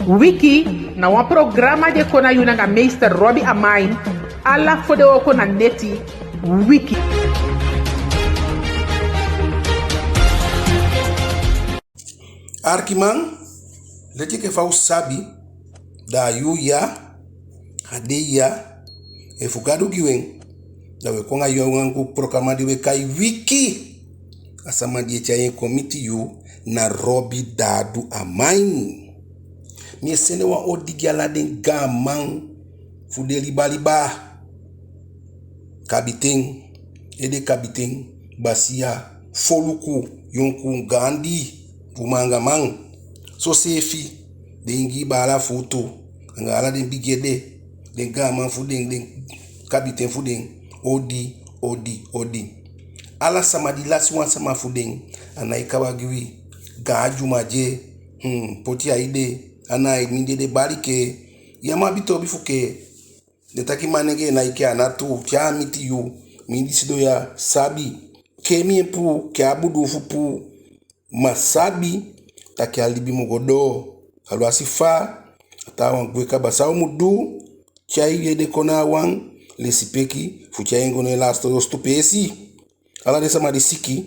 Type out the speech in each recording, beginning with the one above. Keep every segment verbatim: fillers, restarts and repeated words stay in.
Wiki na wan programa di e kon na yu nanga meester Robbie Amain, ala fodewooko na neti. Wiki. Arkiman, leti enke fa u sabi, da a yuu ya, a dei ya, efu Gadu gi u en, da u e kon anga yu anga wan programa di u e kai Wiki. A sama di e tyai en kon miti yu na Robbie Dadu Amain. Mi e sende wan odi gi ala den gaaman fu den liba liba. Kabiten, ede kabiten, basiya, foluku, yonkuu, gaandi, uman anga man. Soseefi den Ingii baala fu u tu, anga ala den bigi ede, den gaaman fu den, den kabiten fu den, odi, odi, odi. Ala sama di lasi wan sama fu den, a nái kaba gi wi. Gaan dyumadye, hmm, poti a ede, a na a i mindii ede bali kee. Ya mu abi toobi fu kee. Den taki manengee nái kee, a ná tuu. Te a miti yu, mi di sidon ya sabi. Kee mi e puu, kee a buduufu puu. Ma sabi taki a libi mu go doo. Aluwasi fa a taawan gwe kaba, san u mu du? Tyai yu ede kon na a wan, lesipeki fu tyai en go na en laste losutu peesi. Ala den sama di siki,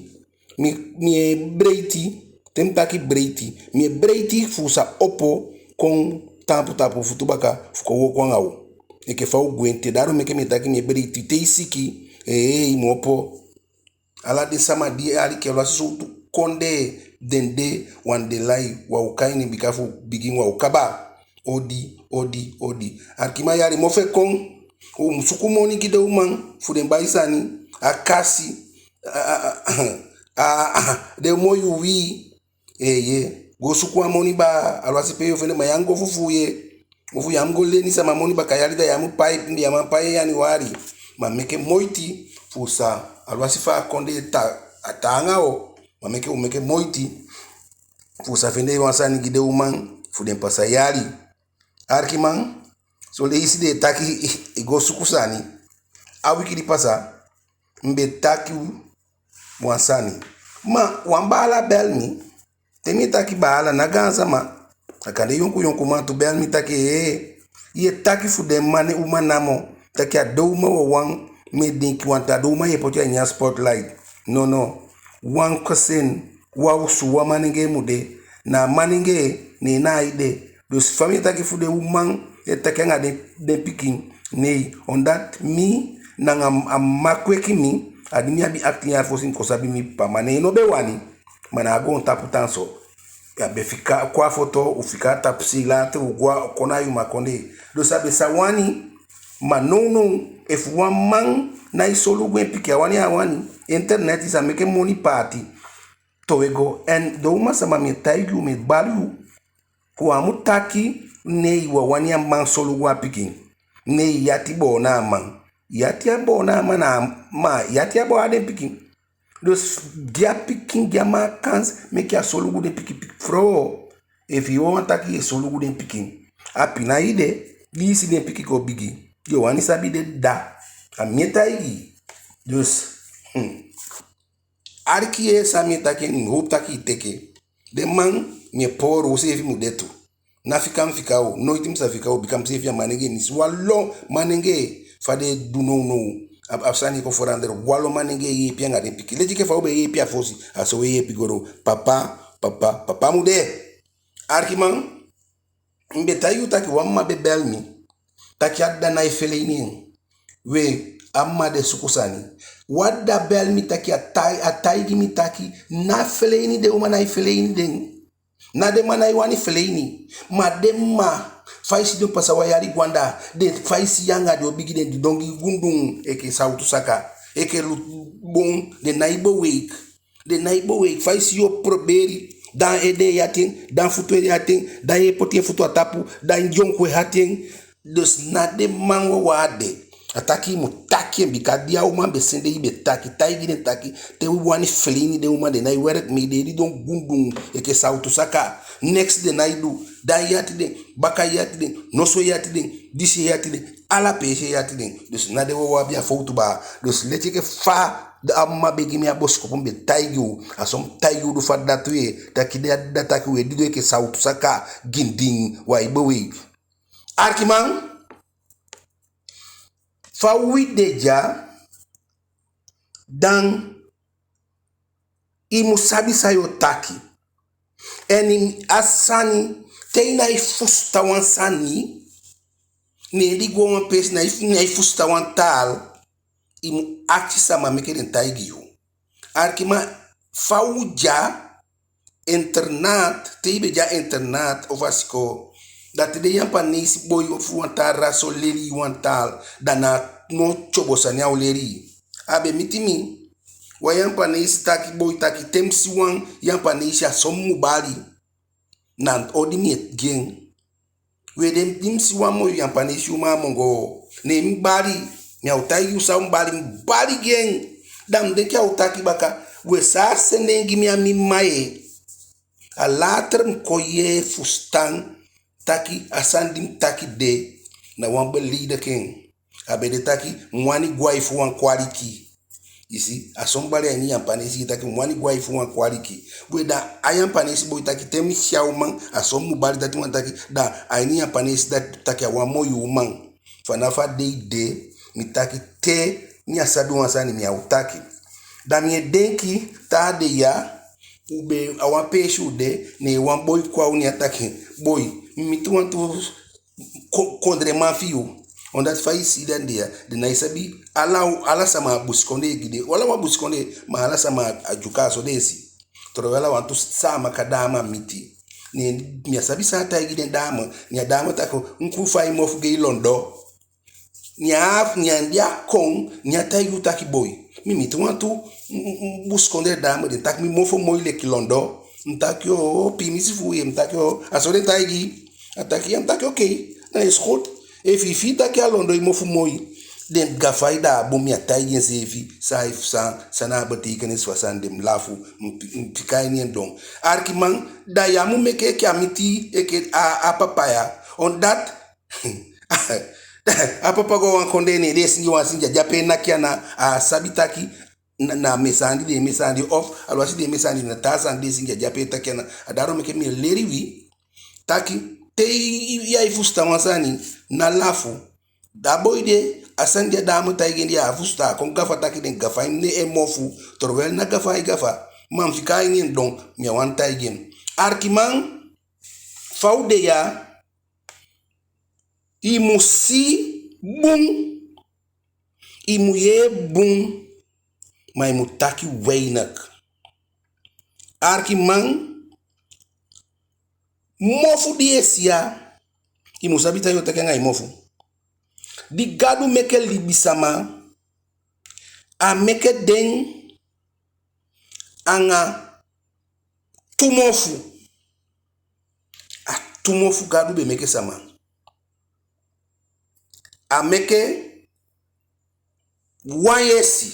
mi, mi e breiti, te mi taki breiti, mi e breiti fu u sa opo kon taampu tapu u futu baka fu kon wooko anga u. Enke fa u gwenti, daarom meke mi e taki mi e breiti. Te i siki, ee, i mu opo. Ala den sama di e aliki aluwasi sowtu kondee den de, wan de lai, wan o kai den bika fu bigin, wan o kaba. Odi, odi, odi. Arkiman, yali mofu e kon. U mu suku moni gi den uman fu den bai sani, a kasi, a, a, a, a, a, den moi uwii. Eeye, go suku a moni baa, aluwasi pe yu o fende, ma ya mu go fufuu ye. Ofu ya mu go leni sama moni baka yali, da ya mu pai, ya man pai en januari. Ma meke moiti fu sa, aluwasi fa a kondee ta, a taanga o, ma meke u meke moiti fu sa fende wan sani gi den uman fu den pasa yali. Arkiman, son leisi den e taki i go suku sani. A wiki di pasa, mi be taki u wan sani. Ma wan baala bel mi, te mi e taki baala, ná gaansama, a kan de yonku yonkuman tu, bel mi taki, ee, yu e taki fu den man, uman namo, taki a den uman wawan mi e denki, want a den uman yu e poti a ini a spotlight. Nono, wan gezin, wan osu, wan manengee mu de. Na a manengee, ne en na a ede. Dus fa mi e taki fu den uman e taki anga den, den pikin, nee, omdat mi nanga a mma kweki mi, a di mi abi achttien jaar fosi mi kon sabi mi papa, ma ne en no be wani, ma na a goontapu tan so. A be fika kon a foto, u fika a tapu sei, later u go a, kon na a uman kondee. Dus a be sa wani, ma nownow, efu wan man nái solugu en pikin, a wani a á wani, internet i sa meke moni paati. Towe go, en den uman sama, mi e taigi u, mi e bali u, u á mu taki, nee, u á wani a man solugu a pikin. Nee, yu ati boon na a man. Yu ati á boon na a man, na a mma, yu ati á boon a den pikin. Dus gi a pikin, gi a man a kans, meke a solugu den pikin, pikin frow. Efu yu wawan taki yu e solugu den pikin, a pina yu de, di i si den pikin kon bigi, yu o wani sabi den dda. A mi e taigi i. Dus, hmm. Aliki ye san mi e taki, mi howpu taki i teke. Den man, mi e poli u, useefi mu de tu. Ná fika mi fika u, noiti mi sa fika u, bika miseefi a manengee, mi si wan lo manengee, fa den e du nownow. A, a sani kon verander, wan lo manengee e yeepi anga den pikin. Leti enke fa u be e yeepi a fosi, a so u e yeepi go doo. Papa, papa, papa mu de. Arkiman, mi be taigi u taki wan mma be bel mi, taki a dda nái feleini en. We, a mma de suku sani. Wan dda bel mi taki a tai-, a taigi mi taki, ná feleini den uman nái feleini den. Ná den man nái wani feleini. Ma den mma, fa i sidon pasa wan yali go anda, den fa i si yu anga den o bigi, den didon gi gundun enke sawtu saka, enke lutu bon, den nái beweeg. Den nái beweeg, fa i si yu o proberi, da a ede e ati en, da a futu e ati en, da yu e poti en futu a tapu, da a yonku e ati en. Dus ná den man wawan a de. A taki i mu taki en, bika di a uman be sende i be taki, taigi den taki, te u wani feleini den uman, den nái werk mee, den e didon gundun enke sawtu saka. Neks den nái du, da e ati den, baka e ati den, noso e ati den, disi e ati den, ala peesi e ati den. Dus ná den wawan abi a fowtu baa. Dus leti enke fa Da a mma be gi mi a bosikopu, mi be taigi u. A so mi taigi u du fa dati, u e taki den a dda taki u e didon enke sawtu saka gindin, u á e beweigi. Alikiman, fa wi de ya, dan i mu sabi san yu o taki. En i, a sani, te i nái fusutan wan sani, ne di i go a wan peesi, nái, nái fusutan wan taal, i mu akisi sama meke den taigi yu. Alikiman, fa u de a internaat, te i be de a internaat ofu a sikoo, da te den Yampaneisi boi ofu wan taa rasi o leli i wan taal, da na a moo tyobo sani a o leli i. A be miti mi. Wan Yampaneisi taki, boi taki, te mi si wan Yampaneisi, a so mi mu bali. Na odi mi e gi en. We, den, di mi si wan moi Yampaneisi uman a Mongo, ne mi bali. Mi á o taigi u san mi bali, mi bali gi en. Da mi denki a o taki baka. We, san a sende en gi mi a mi mma, e. A later mi kon yee, fusutan taki a sani di mi taki de, na wan beleiding en. A be de taki mi wani go a i fu wan kwaliki. I si, a so mi bali a ini Yampaneisi, taki mi wani go a i fu wan kwaliki. We, da a Yampaneisi boi taki te mi si a uman, a so mi mu bali, dati wani taki, da a ini Yampaneisi dati taki a wan moi uman. Fanafu a dei de, mi taki te mi á sabi wan sani mi á o taki. Da mi e denki, taa dei ya, u be a wan peesi u de, ne wan boi kon a u, ne a taki, boi, mi miti wantu ko-, kondreman fi yu. Omdat fa i si den de ya, den nái sabi, ala, ala sama a busikondee gi den. Ala wan busikondee, ma ala sama a Dyuka, so den e si. Terwijl a wantu Saamaka dame a miti. Ne mi á sabi san a taigi den dame. Ne a dame taki, luku fa i mofu gei londo. Ne a, ne a di a kon, ne a taigi u taki, boi, mi miti wantu, mm, mm, mm, busikondee dame, den taki mi mofu moi leki londo. Mi taki, oo, piimisi fu u, mi taki, oo, a so den taigi i. A taki, ya, mi taki, oké, na is goed. Efu i fii taki a londo i mofu moi, den gafa i, da a bun, mi á taigi en seefi san, san, san na a betekenis fu a sani de. Mi lafu, mi, mi fika a ini en don. Alikiman, da ya mu meke enke a miti enke a, a papa ya. Omdat a papa go a wan kondee, ne den e singi wan singi, a de ape e naki ana, a á sabi taki na, na mesaandi den e mesaandi, of alwasi den e mesaandi, na taa sani den e singi, a de ape e taki ana. A dati meke mi e leli wi taki te i, i, i á e fusutan wan sani, ná lafu. Da a boi de, a sani di a dame taigi en de, a á fusutan, a kon gafa taki den gafa en, ne en mofu, terwijl ná gafa ai gafa. Ma mi fika a ini en don, mi á wani taigi en. Alikiman, fa u de ya, i mu si bun, i mu yee bun, ma i mu taki weinig. Alikiman, mofu di i e si ya, i mu sabi san yu o taki anga i mofu. Di Gadu meke libisama, a meke den anga tu mofu. A tu mofu Gadu be meke sama. A meke wan yesi,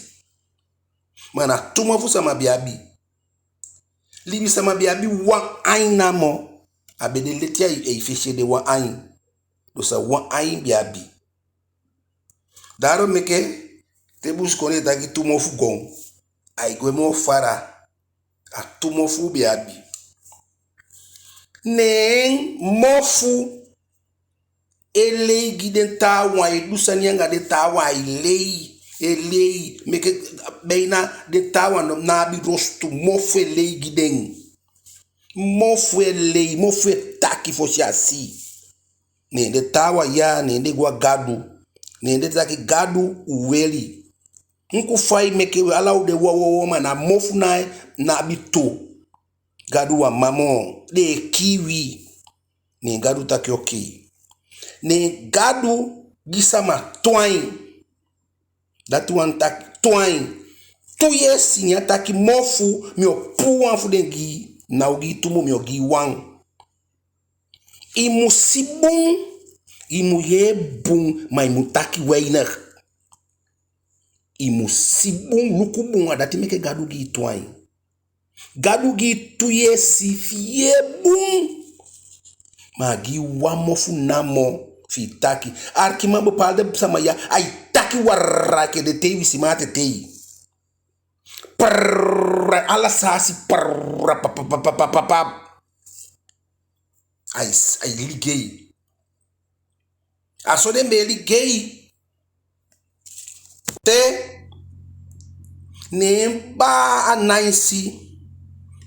ma na tu mofu sama be abi. Libisama be abi wan ain namo. A be de leti a i, a i fesi ede, wan ain. Dus a wan ain be abi. Daarom meke te busikondee taki tu mofu goon, ai gwe moo fara. A tu mofu u be abi. Neen mofu e lei gi den taawan, e du sani anga den taawan, ai lei, e lei. Meke beina den taawan ná abi losutu, mofu e lei gi den. Mofu e lei, mofu e taki fosi a si. Ne den taawan ya, ne den go a Gadu. Ne den taki: Gadu, u weli. Enke fa i meke u, ala u de wawawa, ma na mofu na, na abi tu. Gadu, u á man moo, den e kii wi. Ne Gadu taki: Okei. Ne Gadu gi sama tu ain. Dati wani taki tu ain. Tu yesi. Ne a taki: Mofu, mi o puu wan fu den gi i. Ná o gi i tu moo, mi o gi i wan. I mu si bun, i mu yee bun, ma i mu taki weinig. I mu si bun, luku bun, a dati meke Gadu gi i tu ain. Gadu gi i tu yesi fi i yee bun, ma a gi i wan mofu namo fi i taki. Alikiman, bepaalde sama ya, ai taki wara enke den tei wisiman a tetei. Prrr, ala saasi, prrr, pa, pa, pa. Ai, ai ligei. A so den be e ligei. Te, ne baa Anainsi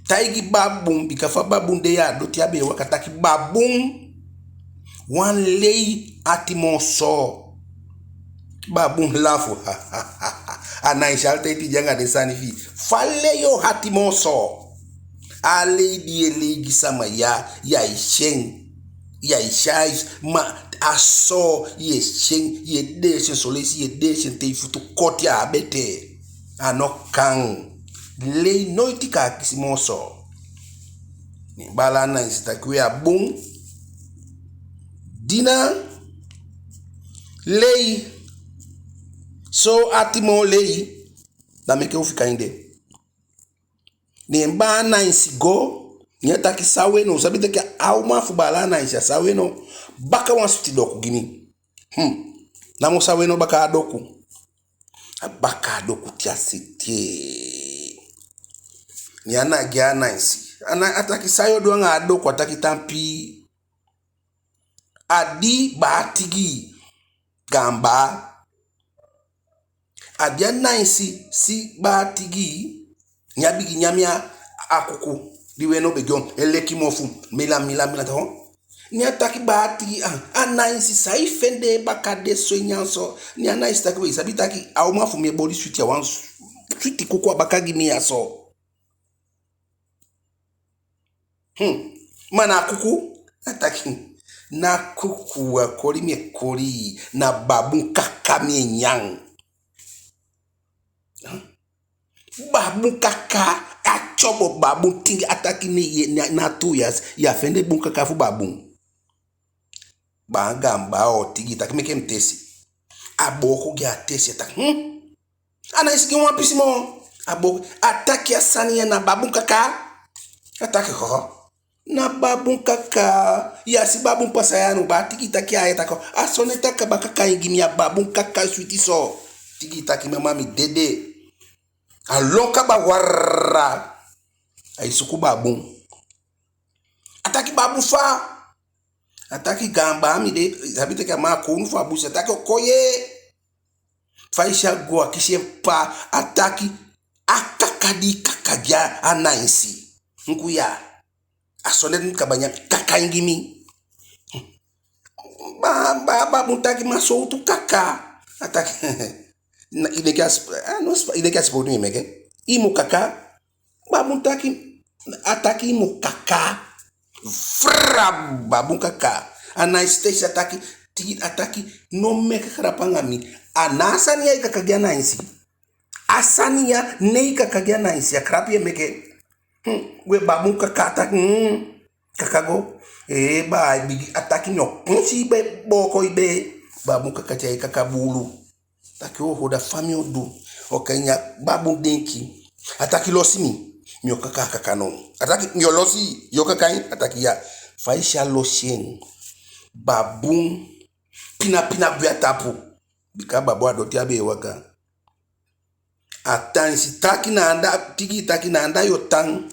taigi Babun, bika fa Babun de ya a doti a be e waka, taki: Babun, wan lei ati moo so. Babun lafu. Anainsi, altijd i de anga den sani fi i. Fa lei o ati moo so? A lei di i e lei gi sama ya, ya e si en. Ya e si en, ma a so i e si en, i e deesi en, son leisi i e deesi en te i futu koti a betee. A no kan. Lei noiti kan akisi moo so. Ne baala Anainsi taki: We, a bun. Dina, lei, so ati moo lei, da meke u fika en de. Ne baa Anainsi go, ne a taki: San we no? U sabi taki a uman fu baala Anainsi, a san we no? Baka wan switi doku gi mi. Hmm. Namo san we no baka a doku. A baka a doku te a seti. Ne a nagi Anainsi. A na-, a taki: San yo du anga a doku? A taki: Tan pii. A di baa Tigi, gaan baa. A di Anainsi si baa Tigi, ne a bigin nyan a kuku di we no be gi en, e leki mofu, mila, mila, mila, to. Ne a taki: Baa Tigi, a, Anainsi, san i fende baka de so e nyan so? Ne Anainsi taki: We, i sabi taki a uman fu mi e boli switi, a wan switi kuku a baka gi mi ya so. Hmm. Ma na kuku? A taki: Na kuku a koli mi e koli, na babun kaka mi e nyan. Babun kaka, a tyobo babun tingi. A taki: Ne ye, na, na tu ya, ya fende bun kaka fu babun? Baa gaan baa o Tigi taki: Meke mi tesi. A booko gi en, a tesi, a taki: Hmm? Anainsi, gi mi wan pisi moo. A booko, a taki: A sani ya na babun kaka? A taki: Ho. Na babun kaka. Ya si babun pasa ya no? Baa Tigi taki: Ai. A taki: A so ne taki a baka kaka en gi mi, a babun kaka switi so. Tigi taki: Mama, mi dede. A lon kaba, warra. Ai suku babun. A taki: Babun fa? A taki: Gaan baa, mi de, sabi taki a man a kownu fu a busi. A taki: O kon ye. Fa i si a go, a kisi en paa. A taki: A kaka di i kaka gi Anainsi, nku ya, a so ne kaba nyan, kaka en gi mi. Ba, ba, babun taki: Ma sowtu kaka? A taki: Na, i denki a sp-, a no sp-, i denki a sipowtu mi e meke? I mu kaka. Babun taki, a taki: I mu kaka. Fra, babun kaka. Anainsi tesi, a taki, Tigi, a taki: No meke grap anga mi. A ná a sani ya i kaka gi Anainsi? A sani ya ne i kaka gi Anainsi, a grap ye meke? Hmm, we, babun kaka. A taki: Hmm, kaka go. Ee, baa, bigi, a taki: Mi o punsi i bee, booko i bee. Babun kaka tyai kaka buulu. Taki: Oho, da fa mi o du? O kai, ne babun denki. A taki: Losi mi, mi o kaka a kaka now. A taki: Mi o losi, yo kaka en? A taki: Ya. Fa i si a losi en, babun pina pina gwe a tapu. Bika babun a doti a be e waka. Anainsi taki: Na anda, Tigi taki: Na anda yo tan.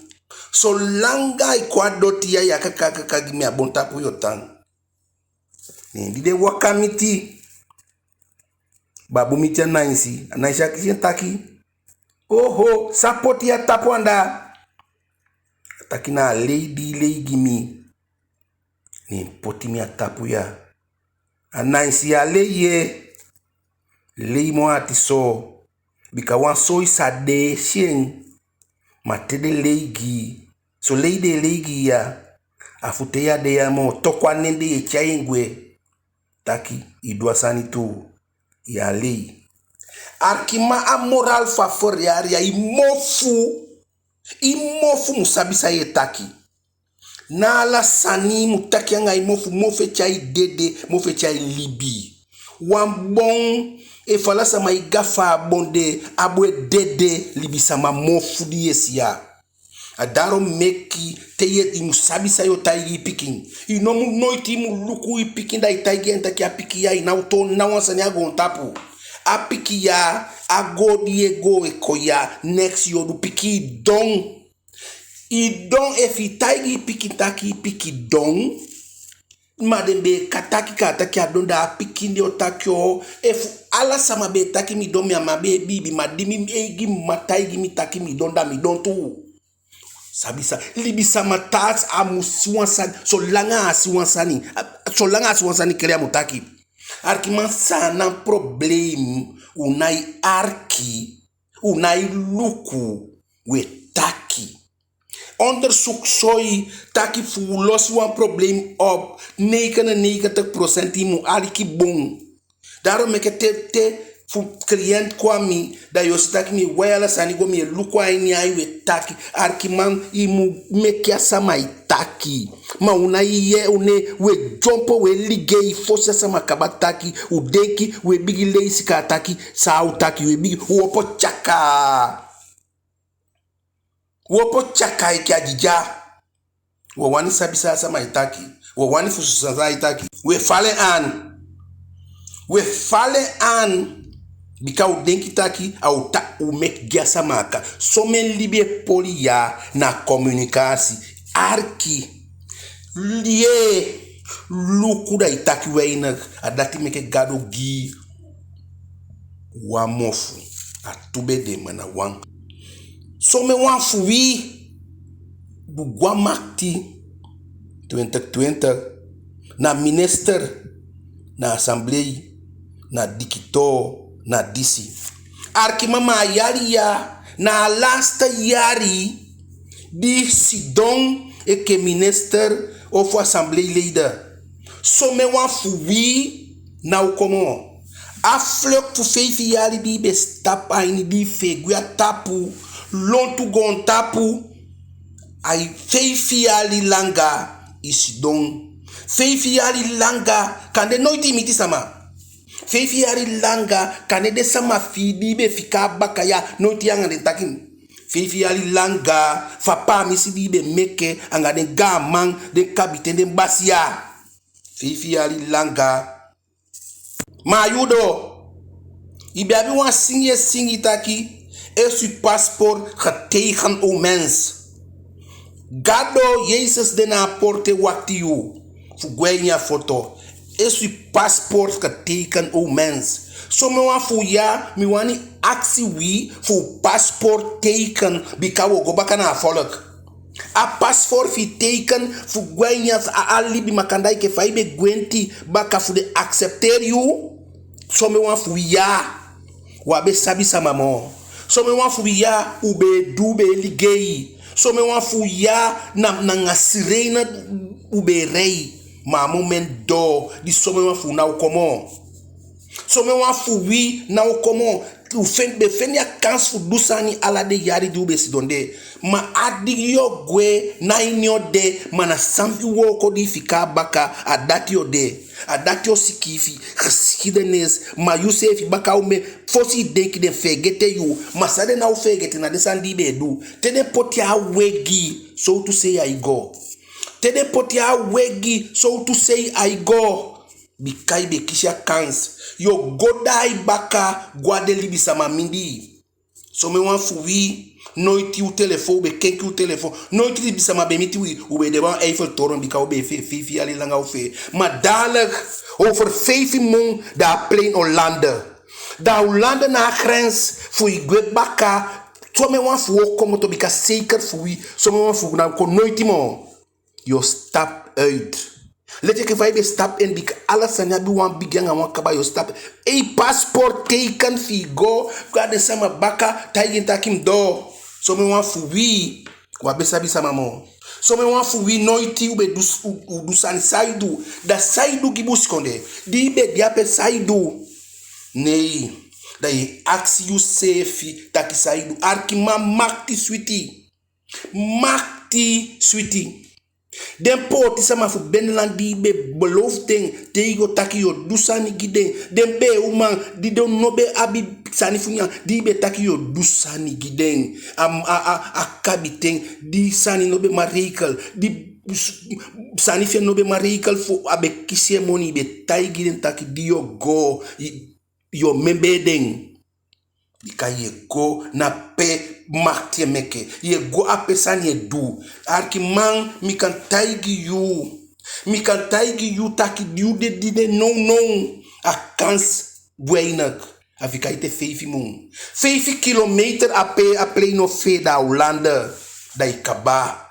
Solanga i kon a doti ya, ya kaka a kaka gi mi, a bon tapu yo tan. Ne di den waka miti, babun miti Anainsi, Anainsi akisi en taki: Oho, san poti yu a tapu anda? A taki: Na a lei di i lei gi mi, ne en poti mi a tapu ya. Anainsi, a lei ye, lei moo ati so, bika wan soi sa de si en. Ma te den lei gi i, son lei den e lei gi i ya, a fu te yu á de ya moo, toku a nen den e tyai en gwe. Taki i du a sani tuu, ya lei. Arkiman, a moraal fu a verhaal ya, i mofu, i mofu mu sabi san yu e taki. Ná ala sani i mu taki anga i mofu, mofu e tyai dede, mofu e tyai libi. Wan bon, efu ala sama e gafa a bon de, a bon e dede, libisama mofu di yu e si ya. A daarom meke te yu e, i mu sabi san yo taigi i pikin. I no mu, noiti i mu luku i pikin da i taigi en taki a pikin ya, i ná o toon ná wan sani a goontapu. A pikin ya, a go di e go e kon ya, neks yu o du. Pikin, i don. I don. Efu i taigi i pikin taki i pikin don, ma den be e ka- taki kaa taki a don, da a pikin de o taki o. Efu ala sama be e taki mi don, mi á man be e biibi, ma di mi eigi mma taigi mi taki mi don, da mi don tu. Sabi san, libisama taa a mu si wan sani, solanga a si wan sani, a, solanga a si wan sani kele a mu taki. Arkiman, san na problem? U nái arki, u nái luku, u e taki. Onderzoek soi taki fu u losi wan probleem op, negenennegentig procent i mu aliki bun. Daarom meke te, te fu cliënt kon a mi, da yu o si taki mi e wai ala sani go, mi e luku a ini ai, u e taki. Arkiman, i mu meke a sama e taki. Ma u nái yee, u ne, u e dyompo, u e ligei fosi a sama kaba taki. U denki u e bigin leisi kaa taki, san a o taki, u e bigin, u opo tyakaa. U opo tyakaa enke a dyidya. U á wani sabi san a sama e taki. U á wani fusutan san ai taki. U e falen aan. U e falen aan. Bika u denki taki a o ta- u meke gi a sama aka. Somen libi e poli ya na communicatie. Arki. Yee. Luku, da i taki weinig. A dati meke Gadu gi wan mofu. A tu be de, ma na wan. Somen wan fu wi, u go a makiti twintig twintig, na minister, na assemblee, na dikitoo, na disi. Arkiman, ma a yali ya na a laatste yali di i sidon enke minister ofu assembleeleider. Somen wan fu wi ná o kon moo. A vlucht fu feifi yali di i be tapu a ini, di i fee gwe a tapu, lontu goontapu, ai feifi yali langa i sidon. Feifi yali langa, kande noiti i miti sama. Feifi yali langa, kande den sama fi i di i be fika a baka ya, noiti i anga den taki. Feifi yali langa, fu a paamisi di i be meke anga den gaaman, den kabiten, den basiya. Feifi yali langa. Ma a yuu doo, i be abi wan singi e singi taki: "Is uw paspoort getekend, o mens." Gadu, Yesus de na a portu e wakiti yu fu gwe a ini a foto. Is uw paspoort getekend, o mens. Somen wan fu u ya, mi wani akisi wi fu u paspoort teken, bika wi o go baka na a volk. A paspoort fi i teken fu gwe a ini a, a libi, makandaa enke fa i be gwenti baka, fu den accepteer yu. Somen wan fu wi ya, wi á be sabi sama moo. Somen wan fu wi ya, u be e du, u be e ligei. Somen wan fu wi ya, na, na anga sirene u be e rei. Ma a moment doo, di somen wan fu u ná o kon moo. Somen wan fu wi ná o kon moo. U fen-, be fende a kansi fu du sani ala den yali di u be sidon de. Ma a di yu o gwe, ná ini yu o de, ma na san i wooko di i fika a baka, a dati o de. A dati o sikiifi geschiedenis, ma yu seefi baka omen, fosi i denki den feegete yu, ma san den ná o feegete na den sani di i be e du. Te den poti a wegi, sowtu sei ai go. Te den poti a wegi, sowtu sei ai go. Bika i be kisi a kansi. Yu o go daai baka go a den libisama mindii. Somen wan fu wi, noiti u telefon, u be kenki u telefon. Noiti libisama be miti wi, u be de boven Eiffeltoren, bika u be fee, feifi yali langa u fee. Ma dadelijk, over vijf mun, da a plane o lande. Da u lande na a grens, fu i gwe baka, somen wan fu u o komoto, bika zeker fu wi, somen wan fu u ná o kon noiti moo. Yu o stap uit. Leti enke fa i be stap in, bika ala sani abi wan bigin anga wan kaba, yu o stap. Ei, paspoort teken fi i go, go a den sama baka, taigi en taki mi doo. Somen wan fu wi, wi á be sabi sama moo. Somen wan fu wi noiti u be du s-, u, u du sani. San i du? Da san i du gi busikondee? Di i be de ape, san i du? Nei. Da i e akisi yuseefi taki san i du. Arkiman, makiti switi. Makiti switi. Den pootisama fu binnenland di i be beloof den, te i go taki yu o du sani gi den. Den bee uman di den no be abi sani fu nyan, di i be taki yu o du sani gi den. A, a, a, a kabiten di sani no be man regel, di s-, sani fi en no be man regel, fu a be kisi en moni, i be taigi den taki di yu o go, i, yu o membee den. Bika yu e go na pe makiti e meke. Yu e go a pe sani e du. Alikiman, mi kan taigi yu. Mi kan taigi yu taki di yu de, di de nownow, a kans weinig. A fika ete feifi mun. Feifi kilometer a pe a plein ofu da a Hollande. Da i kaba.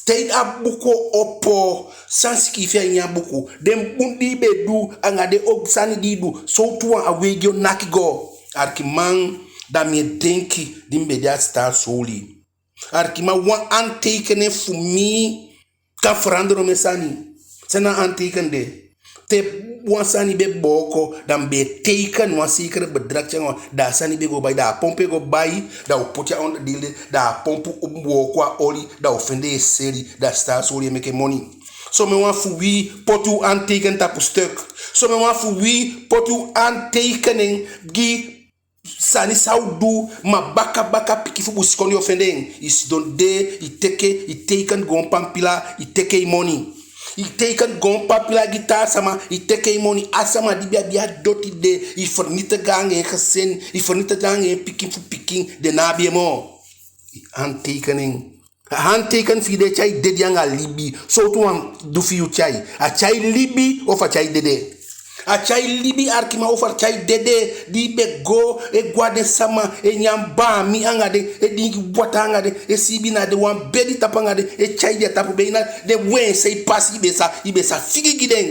Te a buku o opo, san sikiifi a ini a buku, den bun di i be du, anga den ogii sani di i du, sowtu wan a weigi o naki go. Alikiman, da mi e denki di mi be de a Staatsolie. Alikiman, wan aantekening fu mi kan verander omen sani. San na aantekening de? Te wan sani be booko, da mi be teken wan zekere bedrag te anga wan, da a sani be go bai, da a pompu e go bai, da u poti a onderdeel de, da a pompu u wooko a oli, da u fende e seli, da Staatsolie e meke moni. Somen wan fu wi poti u aantekening tapu stuk. Somen wan fu wi poti u aantekening gi sani san u du, ma baka baka pikin fu busikondee o fende en. I sidon de, i teke, i teken goon pampila, i teke i moni. I teken goon pampila gi taa sama, i teke i moni. A sama di be abi a doti de, i vernietig en anga en gezin, i vernietig en anga en pikin fu pikin, den ná abi en moo. I aantekening. A aantekening fi i de tyai dede anga libi. Sowtu wan du fi yu tyai? A tyai libi ofu a tyai dede? A tyai libi, alikiman, ofu a tyai dede, di i be go e go a den sama, e nyan baami anga den, e diingi wataa anga den, e siibi na den wan bedi tapu anga den, e tyai den a tapu bee, na den weensei pasi i be sa, i be sa figi gi den.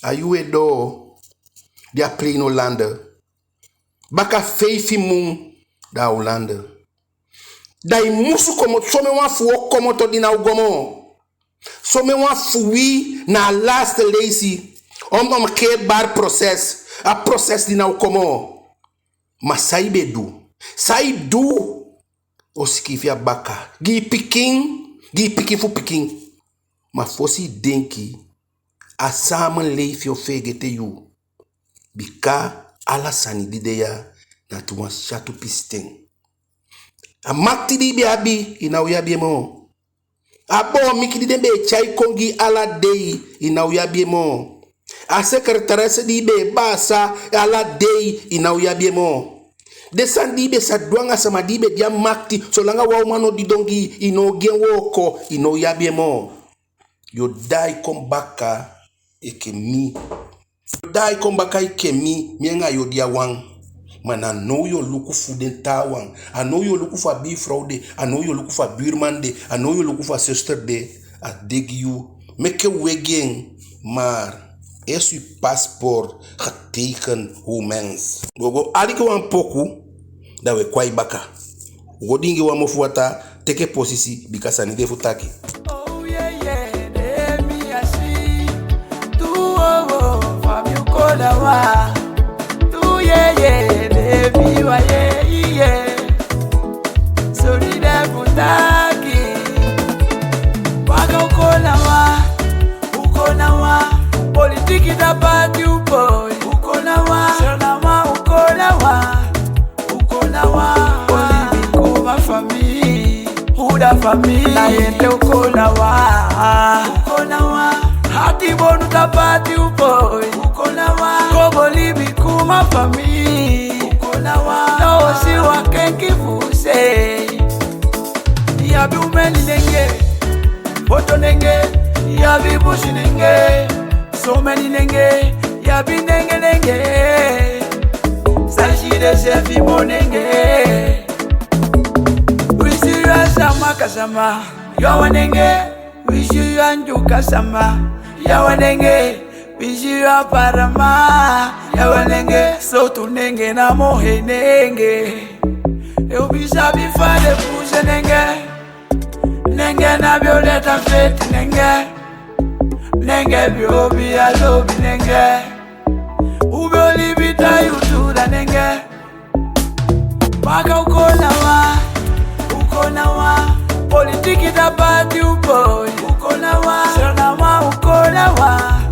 A yuu e doo, di a plein Hollande. Baka feifi mun da a Hollande. Da i musu komoto, somen wan fu u o komoto di ná o go moo. Somen wan fu wi na a laatste leisi. Onomkeerbaar proces. A proces di ná o kon moo. Ma san i be du? San i du? O sikiifi a baka. Gi i pikin, gi i pikin fu pikin. Ma fosi i denki, a samenleving o feegete yu. Bika ala sani di de ya na tu wan syatu pisiten. A makiti di i be abi, i ná o abi en moo. A boomiki di den be e tyai kon gi i ala dei, i ná o abi en moo. A secretaresse di i be e baasa ala dei, i ná o abi en moo. Den sani di i be sa du anga sama di i be de a makiti, solanga wan uman no didon gi i, i ná o gi en wooko, i ná o abi en moo. Yu o daai kon baka enke mi. Yu o daai kon baka enke mi, mi anga yu o de a wan. Ma na now yu o luku fu den taawan. A now yu o luku fu a buurvrouw de, a now yu o luku fu a buurman de, a now yu o luku fu a zuster de. A de gi yu. Meke u e gi en. Maar eerst uw paspoort getekend, hoe mens. Wi o go aliki wan poku, da wi e kon a i baka. U go diingi wan mofu wataa, teke posisi, bika sani de fu taki. Politiki ta pati u poi. U kon na wan. Seulement u kon na wan. U kon na wan. Olibi kuma famii. U da famii. Na ete u kon na wan. U kon na wan. Ati bonu ta pati u poi. U kon na wan. Kobo libi kuma famii. U kon na wan. Na u o si wan kenki fu u se. I abi u meni nenge. Boto nenge, i abi busi nenge. So many nenge, i abi nenge nenge. San i si de seefi moo nenge. Wi si yu a sama kasama, yu a wan nenge. Wi si yu a Ndyuka sama, yu a wan nenge. Wi si yu a Parama, yu a wan nenge. Sowtu nenge na moo hei nenge. Ee, u be sabi fa den puu se nenge. Nenge na be o de ta feti nenge. Nenge be o be a lobi nenge. U be o libi ta yu tu da nenge. Baka u kon na wan, u kon na wan. Politiki ta pati u poi. U kon na wan, seulement u kon na wan.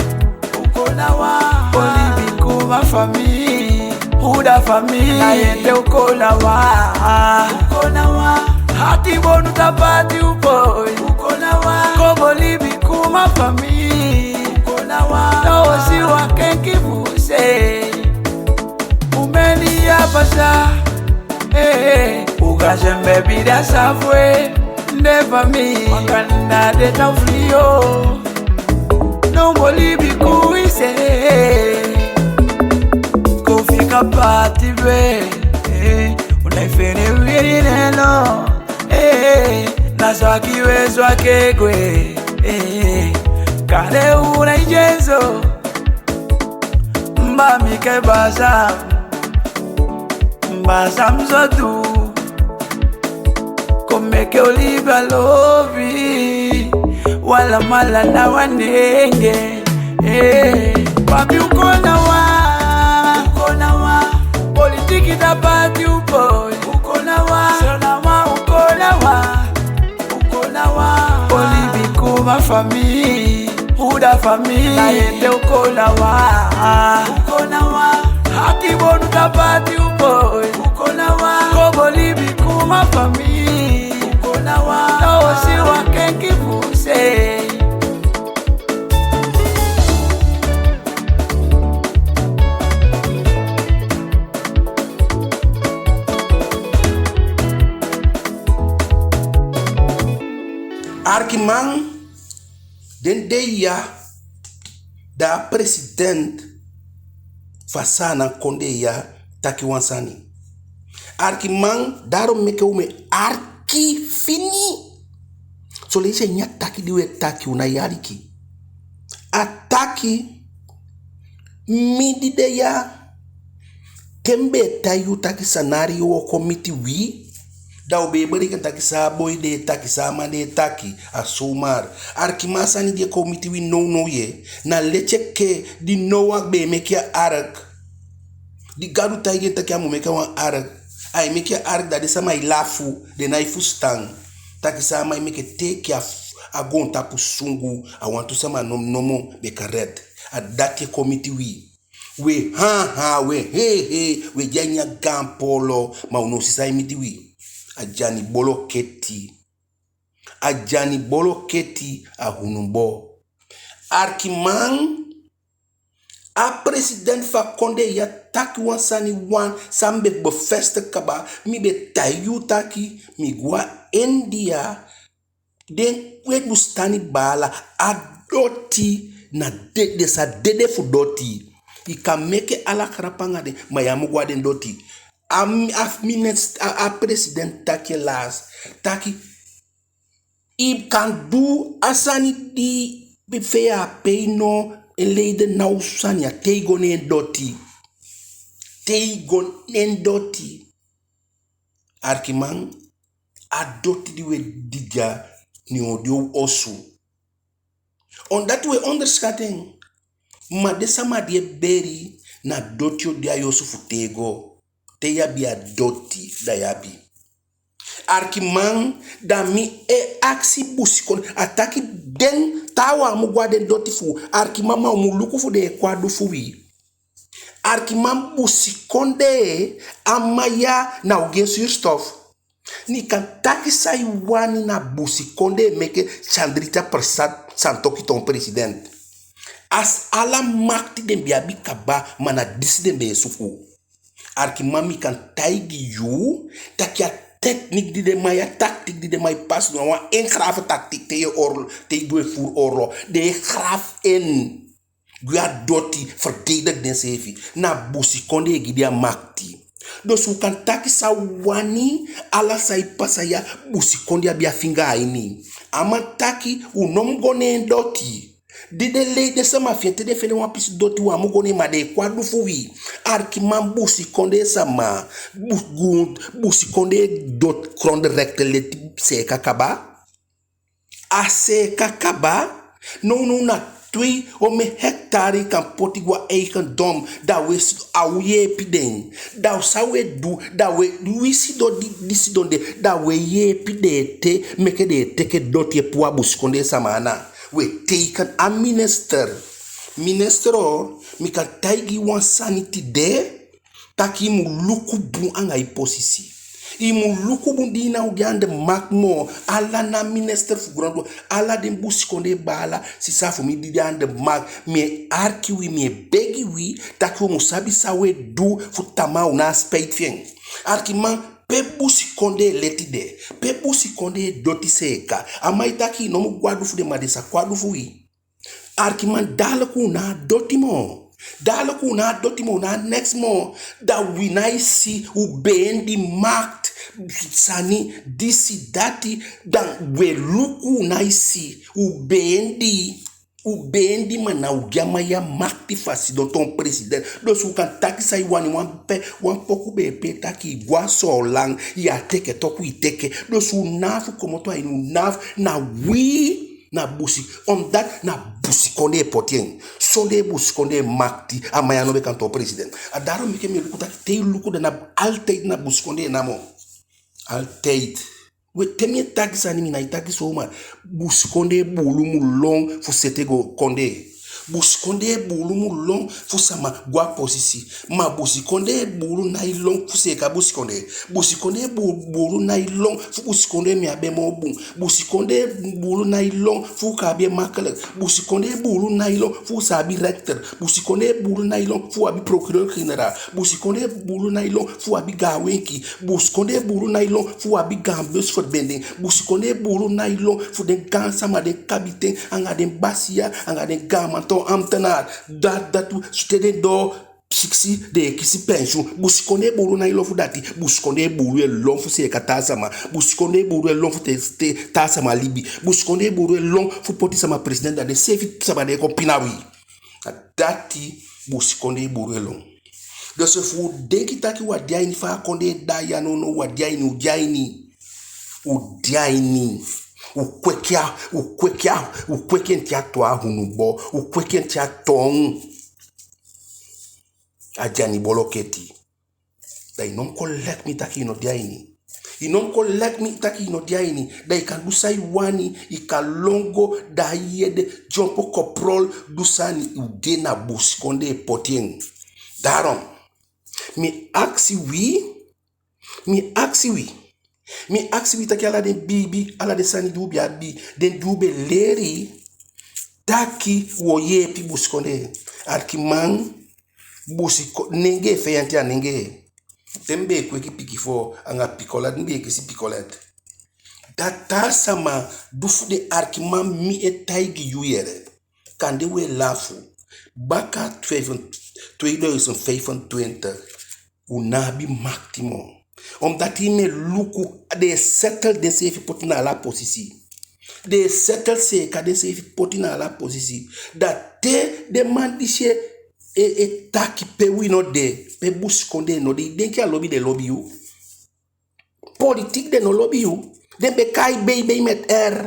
U kon na wan. Olibi kuma famii. U da famii. Na ete u kon na wan. U kon na wan. Ati bonu ta pati u poi. U kon na wan. Kobo libi kuma famii. U kon na wan. Na u o si wan kenki fu u se. Pasa, eh, u ga sembe bida safwe, nde famii, makanda de tan fliyo. No moli bi kuise. Kofi ka pati be, eh, u nai fende wiri neno, eh, na swaki we swaki gwe, eh, kande u nai dyenso. Mba mi ke basa, mba sam so tu. Kon meke u libi a lobi. Wala mala na wan nenge. Eh, papi u kon na wan, u kon na wan. Politiki ta pati u poi. U kon na wan, so na wan u kon na wan. U kon na wan. Oli bi kuma famii, u da famii. Na yende u kon na wan. U kon na wan. Haki bonu ta pati u poi. U kon na wan. Kobo libi kuma famii. U kon na wan. Na osi wan kenki fu se. Arkiman, den dei ya, da a president fu a Saanan kondee ya taki wan sani. Arkiman, daarom meke u mu e arki fini. Son leisi a ini a taki di u e taki, u nái aliki. A taki, mi di de ya, te mi be e taigi u taki scenario o kon miti wi, da u be e bereken taki san a boi de e taki, san a man de e taki, a zomaar. Arkiman, a sani di e kon miti wi nownow ye, na leti enke di Noa be e meke a ark. Di Gadu taigi en taki a mu meke wan ark. Ai meke a ark, da den sama e lafu, den nái fusutan. Taki san a man e meke te enke a f-, a goontapu sungu, a wantu sama nom-, nomo be kan red. A dati e kon miti wi. We ha ha, we he he, we de a ini a gaan poolo, ma u no si san e miti wi. A dyani boloketi. A dyani boloketi, a hunumbo. Arkiman, a president fu a kondee ya taki wan sani wan san mi be bevestig kaba, mi be taigi u taki mi go a India, den Hindustani baala, a doti na de-, den sa dede fu doti. I kan meke ala grap anga den, ma ya mu go a den doti. A mi-, a f-, minist-, a, a president taki en laas, taki i kan du a sani di be fe ya pe i no e leide na osu sani ya, te i go ne en doti. Te i go ne en doti. Arkiman, a doti di we de dya, ne en o de u osu. Omdat we onderschat en. Ma den sama di e beli, na doti o de a yu osu fu tego. Te yu abi a doti, da yu abi. Arkiman, da mi e akisi busikondee, a taki den taawan á mu go a den doti fu u. Arkiman, ma u mu luku fu den e kon a du fu wi. Arkiman, busikondee, a man ya na u gi en zuurstof. Ne i kan taki san i wani, na busikondee meke Chandrika Prasad Santokhi toon president. A s-, ala makti den be abi kaba, ma na disi den be e suku. Arkiman, mi kan taigi yu taki a techniek di den man ya, tactiek di den man e pasi, na wan ingraven tactiek. Te yu e oorlog, te yu e voer oorlog, den e graaf in. Gwe a doti, verdedig denseefi. Na busikondee e gi den a makti. Dus u kan taki san u wani, ala san e pasa ya, busikondee abi a finga a ini. A man taki u no mu go ne en doti. Di den lei, den sama fi en, te den fende wan pisi doti, u á mu go ne en, ma den e kon a du fu wi. Arkiman, busikondee sama, bu-, gu-, busikondee doti, grondrechten leti seeka kaba. A seeka kaba. Nownow na twee omen hectare i kan poti go a eigendom. Da we s-, a o yeepi den. Da san we du, da we, wi sidon di, di sidon de, da we yeepi den ete, meke den e teke doti e puu a busikondee sama ana. We teken a minister. Minister o, mi kan taigi yu wan sani tide, taki i mu luku bun anga i posisi. I mu luku bun di i ná o de aan de macht moo. Ala na minister fu grontu, ala den busikondee baala, sisa fu mi, di de aan de macht, mi e arki wi, mi e begi wi, taki u mu sabi san u e du fu tamaa u ná a spijt fi en. Arkiman, pe busikondee leti de, pe busikondee doti seeka. A man e taki i no mu go a du fu den, ma den sa kon a du fu wi. Arkiman, daaliki u ná a doti moo. Daaliki u ná a doti moo, u ná a neks moo. Da wi nái si, u beendi macht, sani, disi, dati, da u e luku, u nái si, u beendi, u beendi, ma na u gi a man ya makti fu a sidon toon president. Dus u kan taki san i wani, wan pe, wan poku be e pee taki i go a Soolan, i á teke toku i teke. Dus u ná a fu komoto a ini, u ná a fu, na wi na busi, omdat na busikondee poti en. Sondee busikondee makti, a man ya no be kan toon president. A daarom meke mi e luku taki te i luku, da na altijd na busikondee namo. Altijd. We, te mi e taki sani, mi nái taki zomaar. Busikondee buulu mu lon fu seti go kondee. Busikondee buulu mu lon fu sama go a posisi. Ma busikondee buulu nái lon fu seeka busikondee. Busikondee bu-, buulu nái lon fu busikondee mi abi en moo bun. Busikondee buulu nái lon fu u kan abi en makkelijk. Busikondee buulu nái lon fu u sa abi rechter. Busikondee buulu nái lon fu u abi procureur-generaal. Busikondee buulu nái lon fu u abi gaan wenki. Busikondee buulu nái lon fu u abi gaan busverbinding. Busikondee buulu nái lon fu den gaansama, den kabiten, anga den basiya, anga den gaanman toon ambtenaar. Dati, dati, te den doo sikisi, den e kisi pensioen. Busikondee buulu nái lon fu dati. Busikondee buulu e lon fu seeka taa sama. Busikondee buulu e lon fu te, te taa sama libi. Busikondee buulu e lon fu poti sama president, da den seefi sama de e kon pina wi. A dati busikondee buulu e lon. Dus efu u denki taki u á de a ini fa a kondee de ya nownow, u á de a ini, u de a ini. U de a ini. U kweki a, u kweki a, u kweki en te a toon a hunubo, u kweki en te a toon a dyani boloketi. Da i no mu kon leki mi taki i no de a ini. I no mu kon leki mi taki i no de a ini. Da i kan du san i wani, i kan lon go, da i ede dyompo koprol, du sani, u de, na busikondee poti en. Daarom, mi akisi wi, mi akisi wi, mi akisi wi taki ala den biibi, ala den sani di u be abi, den di u be leli, taki u o yeepi busikondee. Arkiman, Busi ko-, nengee feyanti a nengee. Te mi be e kweki pikifoo anga pikolet, mi be e kisi pikolet. Da taa sama du fu den, arkiman, mi e taigi yu yee. Kande u e lafu. Baka vijfentwintig, tweeduizend vijfentwintig, u ná abi makti moo. Omdat i mu e luku, den e settle denseefi poti na ala posisi. Den e settle seeka denseefi poti na ala posisi. Da te den man disi e, e, e taki pe wi no de, pe busikondee no de, i denki a lobi den lobi yu? Politiek den no lobi yu. Den be kai baby met R.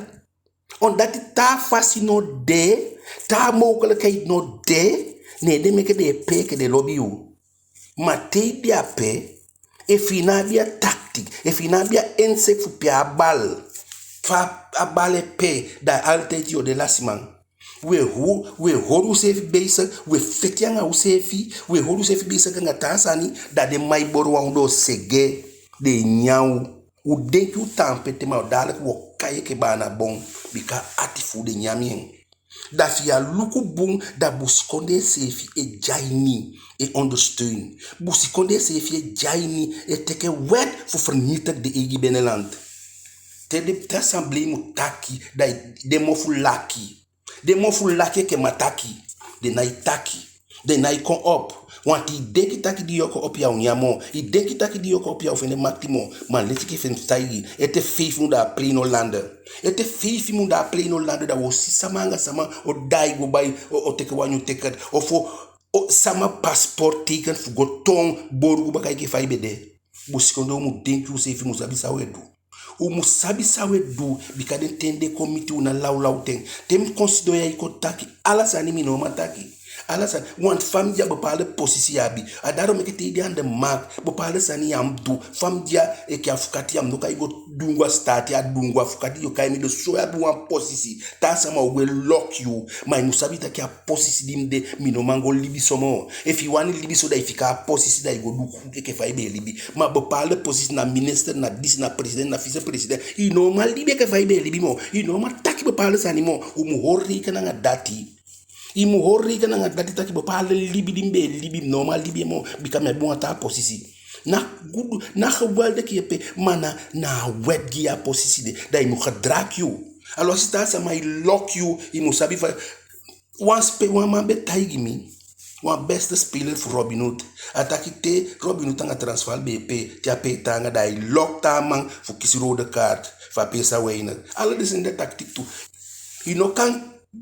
Omdat taa fasi no de, taa mogelijkheid no de, ne den meke den e pee enke den lobi yu. Ma te i de ape, efu i ná abi a tactiek, efu i ná abi a inzicht fu pee a bal, fa a bal e pee, da altijd yu o de lasiman. U e ho-, u e hori useefi bezig, u e feti anga useefi, u e hori useefi bezig anga taa sani, da den man e boro wan ondoo sege, den e nyan u. U denki u tan ape te, ma u dadelijk u o kai enke baana bon, bika ati fu u den nyan en. Da efi yu á luku bun, da busikondee seefi e de a ini, e ondersteun. Busikondee seefi e de a ini, e teke wet fu vernietig den eigi binnenland. Te den, te assemblee mu taki, da den mofu laki. Den mofu laki enke mataki. Den nái taki. Den nái kon op. Want i denki taki di yu o kon op ya o nyan moo. I denki taki di yu o kon op ya o fende makti moo. Ma leti enke fa mi taigi, ete feifi mun da a plein Hollande. Ete feifi mun da a plein Hollande, da u o si sama anga sama o daai go bai, o, o teke wan nyun ticket. Ofu o, o sama paspoort teken fu go toon borgu baka enke fa i be de. Busikondee, u mu denki useefi, u mu sabi san u e du. U mu sabi san u e du, bika den ten di e kon miti u ná lawlaw ten. Te mi kon sidon ya e kon taki, ala sani mi no man taki. Ala sani, want fa mi de ya, bepaalde posisi i abi. A dati meke te i de aan de macht, bepaalde sani ya mu du. Fa mi de ya, enke afukati ya mu no kan go dungu a sitaati, a dungu afukati yu o kai mi. Dus so i abi wan posisi, taa sama o gwe lock yu. Ma i mu sabi taki a posisi di mi de, mi no man go libi so moo. Efu i wani libi so, da i fika a posisi, da i go du enke fa i be e libi. Ma bepaalde posisi, na minister, na disi, na president, na vicepresident, i no man libi enke fa i be e libi moo. I no man taki bepaalde sani moo. U mu holi rekening anga dati. I mu holi rekening anga dati taki bepaalde libi di mi be e libi, mi no man libi en moo, bika mi abi wan taa posisi. Na gudu, na geweldig yeepi, ma na, na a wet gi yu a posisi de, da i mu gedraag yu. Alwasi taa sama e lock yu, i mu sabi fa. Wan spe-, wan man be taigi mi, wan beste speler fu Robin Hood. A taki te Robin Hood anga Transvaal be e pee, te a pee taanga, da ai lock taa man fu kisi rode kaart, fu a pee sa weinig. Ala den sani de tactiek tu. I no kan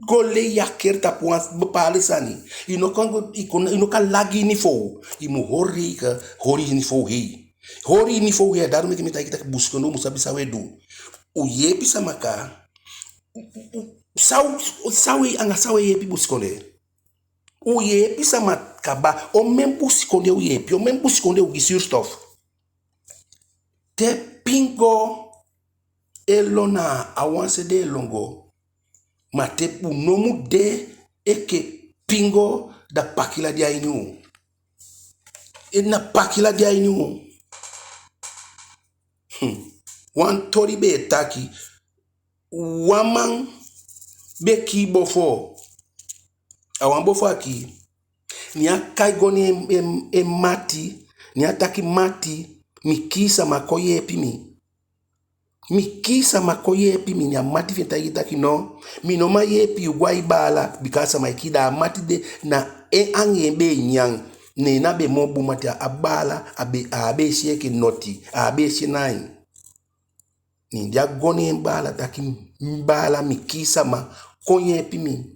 go lei yu a keli tapu wan bepaalde sani. I no kan go, i kon, i no kan lagi i niveau. I mu holi rekening, holi i niveau hei. Holi i niveau hei, a dati meke mi taigi taki busikondee u mu sabi san u e du. U yeepi sama kaa, u, u, u, san u, san u e, anga san u e yeepi busikondee? U yeepi sama kaba, omen busikondee u yeepi, omen busikondee u gi zuurstof. Te pingo e lon, na a wan se den e lon go. Ma te u no mu de enke pingo, da pakila de a ini u. E na pakila de a ini u. Hmm. Wan toli be e taki, wan man be kii bofo. A wan bofo a kii. Ne a kai go ne en, en, en mati. Ne a taki: "Mati, mi kii sama, kon yeepi mi. Mi kii sama, kon yeepi mi." Ne a mati fi en taigi taki: "No, mi no man yeepi yu, go a i baala, bika a sama i kii." Da a mati de, na en anga en be e nyan. Ne en na be moo bun mati. A baala, a be, a á be e si en enke noti, a á be e si en na ain. Ne di a go ne en baala taki: "Mi baala, mi kii sama, kon yeepi mi."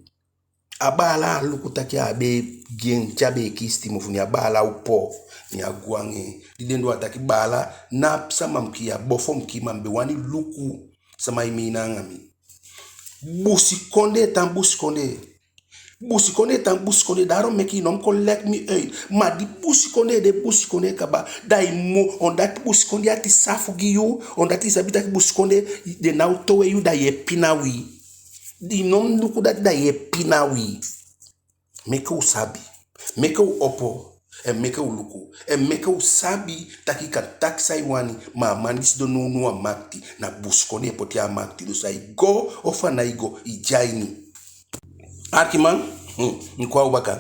A baala á luku taki a á be e gi en, te a be e kii sitimofu. Ne a baala opo, ne a go anga en. Di den doo, a taki: "Baala, ná sama mi kii, a bofo mi kii, ma mi be wani luku sama e meina anga mi." Busikondee tan busikondee. Busikondee tan busikondee, daarom meke i no mu kon leg mi uit. Ma di busikondee de busikondee kaba, da i mu, omdat busikondee ati safu gi yu, omdat i sabi taki busikondee, den ná o towe yu, da yu e pina wi. I no mu luku dati, da yu e pina wi. Meke u sabi. Meke u opo. En meke u luku. En meke u sabi taki i kan taki san i wani, ma a man di sidon nownow a makiti, na busikondee poti en a makiti. Dus a e go ofu a ná e go, i de a ini. Alikiman, hmm, mi kon a u baka.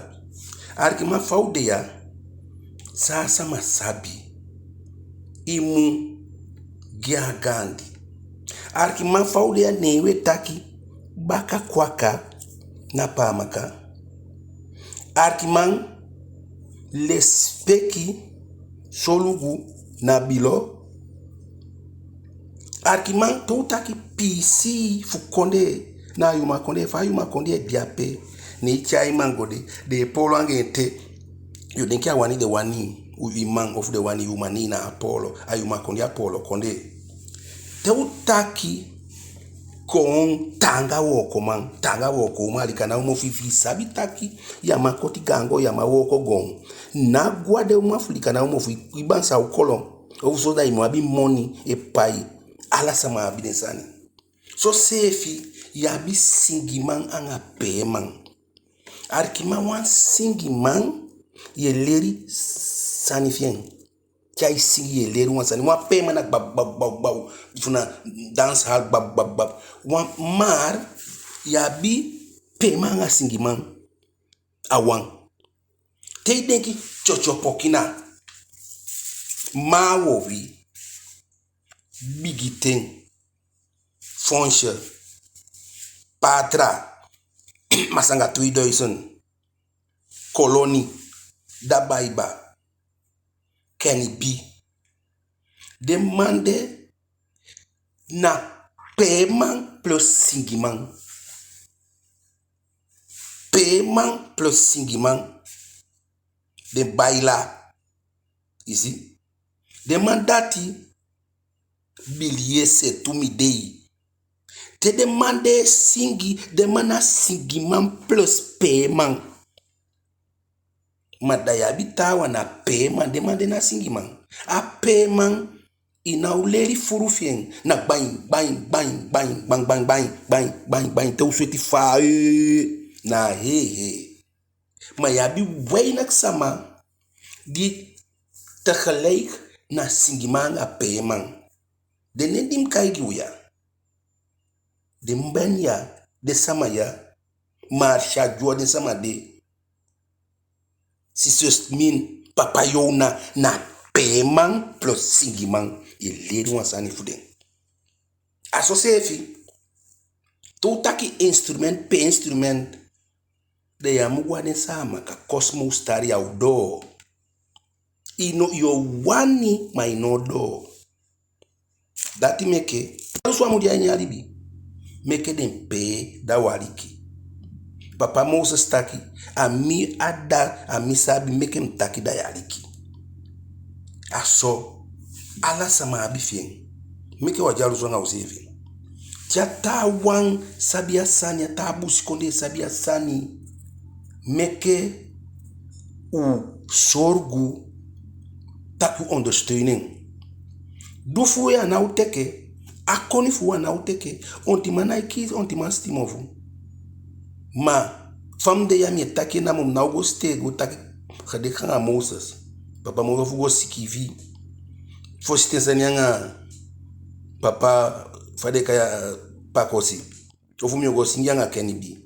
Alikiman, fa u de ya, san a sama sabi, i mu gi en a gaandi. Alikiman, fa u de ya, ne u e taki baka kwaka na Pamaka. Alikiman, lesipeki, solugu na bilo. Alikiman, te u taki piisii fu kondee, na a Yuma Kondee, fa a Yuma Kondee de ape, ne i tyai man go de, den e poolo anga en te, yu o denki a wani den wani i, i man, ofu den wani i uman, ne i na a poolo. A Yuma Kondee, a poolo kondee. Te u taki goon, taanga wookoman, taanga wookouman, alikiman, na u mofu, efi i sabi taki yu á man koti gaan goon, yu á man wooko goon, ná go a den uman fu alikiman, na u mofu, i bansa o kolo. Ofuso da i mu abi moni e pai. Ala sama abi den sani. Soseefi yu abi singiman anga peeman. Alikiman, wan singiman, yu e leli sani fi en. Te ai singi, yu e leli wan sani. Wan peeman na gbab, gbab, gbab, gbab. Fu na dancehall, gbab, gbab, gbab. Wan, maar yu abi peeman anga singiman. A wan. Te i denki Tyotyo Pokina, Maa Wowi, Bigiten, Fonsye, Patra, Masanga tweeduizend, Koloni, Dabaiba, Kenny B. Den man de na peeman plus singiman. Peeman plus singiman. Den baila. I si? Den man dati, Biliyese, Tumidei. Te den man de e singi, den man na singiman plus peeman. Ma da yu abi taawan, na peeman, den man de na singiman. A peeman, i ná o leli furu fi en, na gbain, gbain, gbain, te u sweti faa, ee, na hee, hee. Ma yu abi weinig sama di tegelijk na singiman anga peeman. Den nen di mi kai gi u ya, den man ya, den sama ya, Marsha Joe, den sama de, Sister Min, Papa Yona, na peeman plus singiman. Yu e leli wan sani fu den. A soseefi, te u taki instrument, pee instrument, da yu á mu go a den Saamaka Cosmo Star, yu á o doo. I no, yu o wani, ma i ná o doo. Dati meke, dyalusu á mu de a ini a libi. Meke den pee, da u aliki. Papa Moses taki, a mi a dda, a mi sabi, meke mi taki, da yu aliki. A so, ala sama abi fi en. Meke u á dyalusu anga useefi. Te a taawan sabi a sani, a taa busikondee sabi a sani, meke u sorgu taki u ondersteun en. Du fu u ya ná o teke, a koni fu u a ná o teke. Ontiman ná e kii ontiman sitimofu. Ma fa mi de ya, mi e taki en namo, mi ná o go sitee go taki gelijk anga Moses. Papa Moses, fu go sikiifi, fosi ten sani anga papa, fa den e kai en, Pakosi. Ofu mi o go singi anga Kenny B.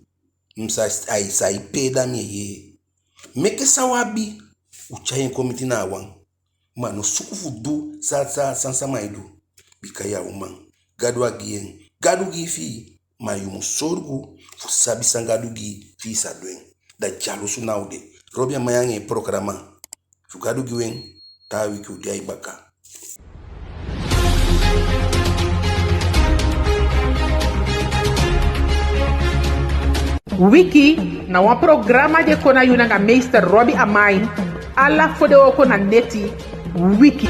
Mi sa, ai sa e pee, da mi e yee. Meke san u abi, u tyai en kon miti na a wan. Ma no suku fu du san, san, san sama e du. Bika yu a uman. Gadu á gi en. Gadu gi i fi i, ma yu mu sorgu fu sabi san Gadu gi i fi i sa du en. Da dyalusu ná o de. Robi Amain anga en programa. Efu Gadu gi u en, taa wiki u de a i baka. Wiki na wan programa di e kon na yu nanga meester Robi Amain, ala fodewooko na neti. Wiki.